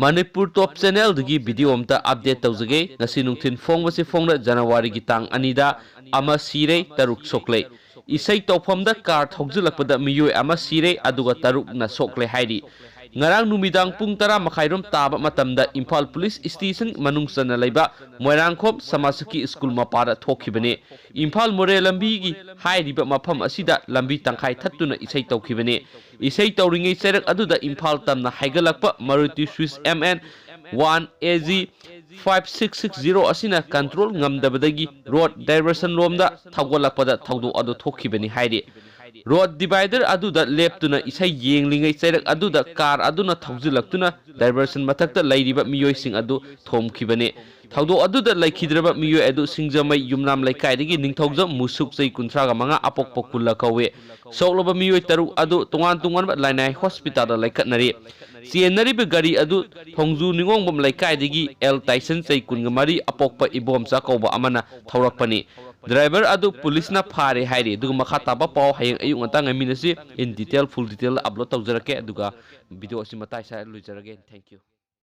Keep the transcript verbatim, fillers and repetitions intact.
ꯃꯅꯤꯄꯨꯔ ꯇꯣꯞ ꯆꯦꯅꯦꯜꯗꯒꯤ video ꯑꯝꯇ update ꯇꯧꯖꯒꯦ꯫ ꯉꯁꯤ ꯅꯨꯡꯊꯤꯜ ꯐꯣꯡꯕꯁꯤ ꯐꯣꯡꯅ ꯖꯅꯋꯥꯔꯤꯒꯤ ꯇꯥꯡ ꯑꯅꯤꯗ ꯑꯃ ꯁꯤꯔꯦ, ꯇꯔꯨꯛ ꯁꯣꯛꯂꯦ꯫ ꯏꯁꯩ ꯇꯧꯐꯝꯗ ꯀꯥꯔ ꯊꯧꯖꯤꯜꯂꯛꯄꯗ ꯃꯤꯑꯣꯏ ꯑꯃ ꯁꯤꯔꯦ, ꯑꯗꯨꯒ ꯇꯔꯨꯛꯅ ꯁꯣꯛꯂꯦ ꯍꯥꯏꯔꯤ꯫ ꯉꯔꯥꯡ ꯅꯨꯃꯤꯗꯥꯡ ꯄꯨꯡ ꯇꯔꯥ ꯃꯈꯥꯏꯔꯣꯝ ꯇꯥꯕ ꯃꯇꯝꯗ ꯏꯝꯐꯥꯜ ꯄꯨꯂꯤꯁ ꯁ꯭ꯇꯦꯁꯟ ꯃꯅꯨꯡ ꯆꯟꯅ ꯂꯩꯕ ꯃꯣꯏꯔꯥꯡꯈꯣꯝ ꯁꯃꯥꯖꯀꯤ ꯁ꯭ꯀꯨꯜ ꯃꯄꯥꯗ ꯊꯣꯛꯈꯤꯕꯅꯤ꯫ ꯏꯝꯐꯥꯜ ꯃꯣꯔꯦ ꯂꯝꯕꯤꯒꯤ ꯍꯥꯏꯔꯤꯕ ꯃꯐꯝ ꯑꯁꯤꯗ ꯂꯝꯕꯤ ꯇꯪꯈꯥꯏ ꯊꯠꯇꯨꯅ ꯏꯁꯩ ꯇꯧꯈꯤꯕꯅꯤ꯫ ꯏꯁꯩ ꯇꯧꯔꯤꯉꯩ ꯆꯩꯔꯛ ꯑꯗꯨꯗ ꯏꯝꯐꯥꯜ ꯇꯝꯅ ꯍꯥꯏꯒꯠꯂꯛꯄ ꯃꯔꯨꯇꯤ swift M N one A G five six six zero ꯑꯁꯤꯅ ꯀꯟꯇ꯭ꯔꯣꯜ ꯉꯝꯗꯕꯗꯒꯤ ꯔꯣꯗ ꯗꯥꯏꯚꯔꯁꯟ ꯂꯣꯝꯗ ꯊꯧꯒꯠꯂꯛꯄꯗ ꯊꯧꯗꯣꯛ ꯑꯗꯨ ꯊꯣꯛꯈꯤꯕꯅꯤ ꯍꯥꯏꯔꯤ꯫ ꯔꯣꯗ ꯗꯤꯚꯥꯏꯗꯔ ꯑꯗꯨꯗ ꯂꯦꯞꯇꯨꯅ ꯏꯁꯩ ꯌꯦꯡꯂꯤꯉꯩ ꯆꯩꯔꯛ ꯑꯗꯨꯗ ꯀꯥꯔ ꯑꯗꯨꯅ ꯊꯧꯖꯤꯜꯂꯛꯇꯨꯅ ꯗꯥꯏꯚꯔꯁꯟ ꯃꯊꯛꯇ ꯂꯩꯔꯤꯕ ꯃꯤꯑꯣꯏꯁꯤꯡ ꯑꯗꯨ ꯊꯣꯝꯈꯤꯕꯅꯤ꯫ ꯊꯧꯗꯣꯛ ꯑꯗꯨꯗ ꯂꯩꯈꯤꯗ꯭ꯔꯕ ꯃꯤꯑꯣꯏ ꯑꯗꯨ ꯁꯤꯡꯖꯃꯩ ꯌꯨꯝꯅꯥꯝ ꯂꯩꯀꯥꯏꯗꯒꯤ ꯅꯤꯡꯊꯧꯖꯝ ꯃꯨꯁꯨꯛ, ꯆꯍꯤ ꯀꯨꯟꯊ꯭ꯔꯥꯒ ꯃꯉꯥ, ꯑꯄꯣꯛꯄ ꯀꯨꯜꯂ ꯀꯧꯏ꯫ ꯁꯣꯛꯂꯕ ꯃꯤꯑꯣꯏ ꯇꯔꯨꯛ ꯑꯗꯨ ꯇꯣꯉꯥꯟ ꯇꯣꯉꯥꯟꯕ ꯂꯥꯏꯅꯥꯏ ꯍꯣꯁꯄꯤꯇꯥꯜꯗ ꯂꯩꯈꯠꯅꯔꯤ꯫ ꯆꯦꯟꯅꯔꯤꯕ ꯒꯥꯔꯤ ꯑꯗꯨ ꯊꯣꯡꯖꯨ ꯅꯤꯉꯣꯡꯕꯝ ꯂꯩꯀꯥꯏꯗꯒꯤ ꯑꯦꯜ ꯇꯥꯏꯁꯟ, ꯆꯍꯤ ꯀꯨꯟꯒ ꯃꯔꯤ, ꯑꯄꯣꯛꯄ ꯏꯕꯣꯝꯆꯥ ꯀꯧꯕ ꯑꯃꯅ ꯊꯧꯔꯛꯄꯅꯤ꯫ ꯗ꯭ꯔꯥꯏꯚꯔ ꯑꯗꯨ ꯄꯨꯂꯤꯁꯅ ꯐꯥꯔꯦ ꯍꯥꯏꯔꯤ꯫ ꯑꯗꯨꯒ ꯃꯈꯥ ꯇꯥꯕ ꯄꯥꯎ ꯍꯌꯦꯡ ꯑꯌꯨꯛ ꯉꯟꯇꯥ ꯉꯥꯏꯃꯤꯟꯅꯁꯤ꯫ In detail, full detail upload ꯇꯧꯖꯔꯛꯀꯦ꯫ ꯑꯗꯨꯒ ꯚꯤꯗꯤꯑꯣ ꯑꯁꯤ ꯃꯇꯥꯏ ꯁ꯭ꯋꯥꯏꯗ ꯂꯣꯏꯖꯔꯒꯦ꯫ Thank you꯫